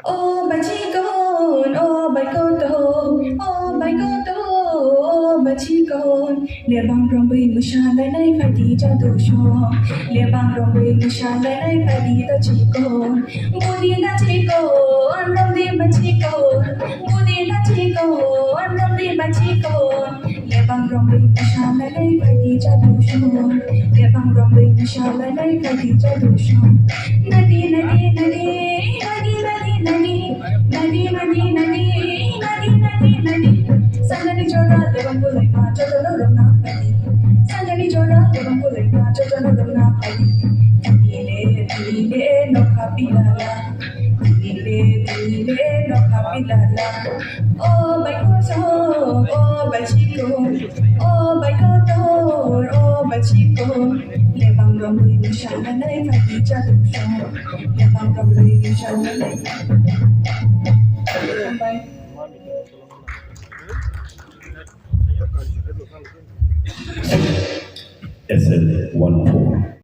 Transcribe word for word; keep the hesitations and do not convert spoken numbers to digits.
O bachikon, o baikoto, o baikoto, o bachikon. Lebang romwi mwsa lainai phaidi jadu song. Lebang romwi mwsa lainai phaidi da chikon. Budi da chikon, romdi bachikon. Budi da chikon, romdi bachikon. Lebang romwi mwsa lainai phaidi jadu song. Lebang romwi mwsa lainai phaidi jadu song. Nadi, nadi, nadi, nadi, nadi, nadi. Nadi, nadi, nadi, nadi, nadi, nadi. Sanjani jora lebang bulai ma joto no romna phaidi. Sanjani jora lebang bulai ma joto no romna phaidi. Dile, dile, nokha pilala. Dile, dile, nokha pilala. O baikoto, o bachikon, o baikoto, o bachikon. Lebang romwi mwsa lainai phaidi jadu song. Lebang romwi mwsa lainai. Hambai. S L one four.